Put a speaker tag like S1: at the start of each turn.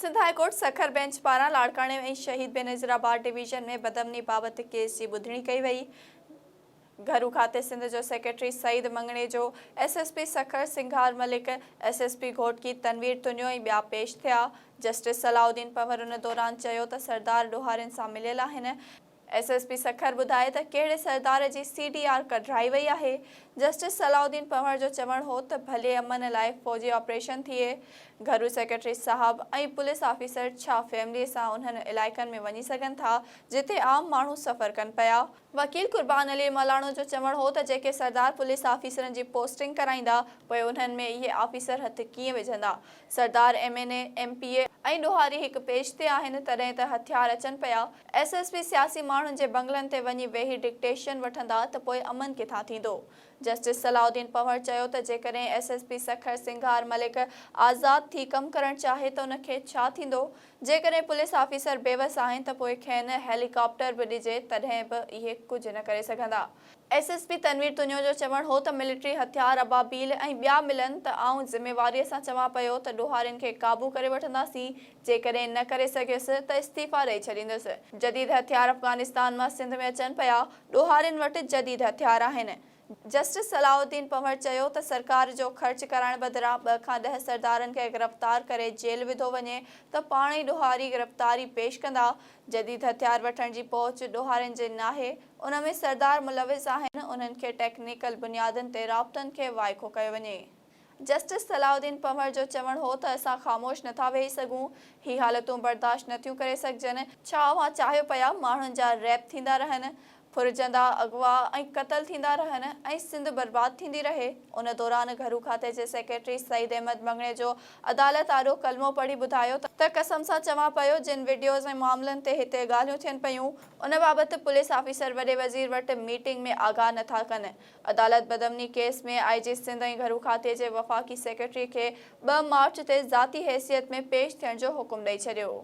S1: Sindh high court Sukkur bench پاران لاڙڪاڻي ۽ شهيد بينظيرآباد ڊويزن ۾ بدامني بابت ڪيس جي ٻڌڻي ڪئي وئي. گهرو کاتي سنڌ جو secretary Saeed Mangnejo, S S P Sukkur Singhar Malik, S S P Ghotki Tanveer Tunio ۽ ٻيا پيش ٿيا. جسٽس صلاح الدين پنهور ان دوران چيو ته سردار ڏوهارين سان مليل آهن. ايس ايس پي سکر ٻڌائي ته ڪهڙي سردار جي سي ڊي آر ڪڍرائي وئي آهي؟ جسٽس صلاح الدين پنهور جو چوڻ هو ته ڀلي امن لاء فوجي آپريشن ٿئي، گهرو سيڪريٽري صاحب ۽ پوليس آفيسر ڇا فيملي سان انهن علائقن ۾ وڃي سگهن ٿا جتي عام ماڻهو سفر ڪن پيا؟ وڪيل قربان علي ملاڻو جو چوڻ هو ته جيڪي سردار پوليس آفيسرن جي پوسٽنگ ڪرائيندا پوء انهن ۾ اهي آفيسر هٿ ڪيئن وجهندا؟ سردار M N A, M P A ۽ ڏوهاري هڪ پيج تي آهن تڏهن ته هٿيار اچن پيا. ايس ايس پي سياسي ماڻهن جي بنگلن تي وڃي ويهي ڊڪٽيشن وٺندا ته پوء امن ڪٿان ٿيندو؟ جسٽس صلاح الدين پنهور چيو ته جيڪڏهن S S P Sukkur Singhar Malik آزاد ٿي ڪم ڪرڻ چاهي ته ان کي ڇا ٿيندو؟ جيڪڏهن پوليس آفيسر بيوس آهن ته پوء کين هيلي ڪاپٽر به ڏجي تڏهن به اهي ڪجهه نه ڪري سگهندا. S S P Tanveer Tunio جو چوڻ هو ته ملٽري هٿيار، ابابيل ۽ ٻيا ملن ته آئون ذميواريء سان چوان پيو ته ڏوهارين کي قابو ڪري وٺنداسين، جيڪڏهن نه ڪري سگهيس ته استعيفيٰ ڏئي ڇڏيندس. جديد هٿيار افغانستان مان سنڌ ۾ اچن پيا، ڏوهارين وٽ جديد هٿيار آهن. جسٽس صلاح الدين پنهور چيو ته سرڪار جو خرچ ڪرائڻ بدران ٻه کان ڏهه سردارن کي گرفتار ڪري جيل وڌو وڃي ته پاڻ ئي ڏوهاري گرفتاري پيش ڪندا، جديد هٿيار وٺڻ جي پهچ ڏوهارين جي ناهي، ان ۾ سردار ملوث آهن، انهن کي ٽيڪنيڪل بنيادن تي رابطن کي وائکو ڪيو وڃي. جسٽس صلاح الدين پنهور جو چوڻ هو ته اسان خاموش نٿا ويهي سگهون، هي حالتون برداشت نٿيون ڪري سگهجن، ڇا اوهان چاهيو پيا ماڻهن جا ريپ ٿيندا رهن، ڦرجندا، اغوا ۽ قتل ٿيندا رهن ۽ سنڌ برباد ٿيندي رهي؟ ان دوران گهرو کاتي جي سيڪريٽري سعيد احمد مڱڻيجو عدالت آڏو ڪلمو پڙهي ٻڌايو ته قسم سان چوان پيو جن وڊيوز ۽ معاملن تي هتي ڳالهيون ٿين پيون ان بابت پوليس آفيسر وڏي وزير وٽ ميٽنگ ۾ آگاهه نه ٿا ڪن. عدالت بدامني ڪيس ۾ I جي سنڌ ۽ گهرو کاتي جي وفاقي سيڪريٽري کي ٻه مارچ تي ذاتي حيثيت ۾ پيش ٿيڻ جو حڪم ڏئي ڇڏيو.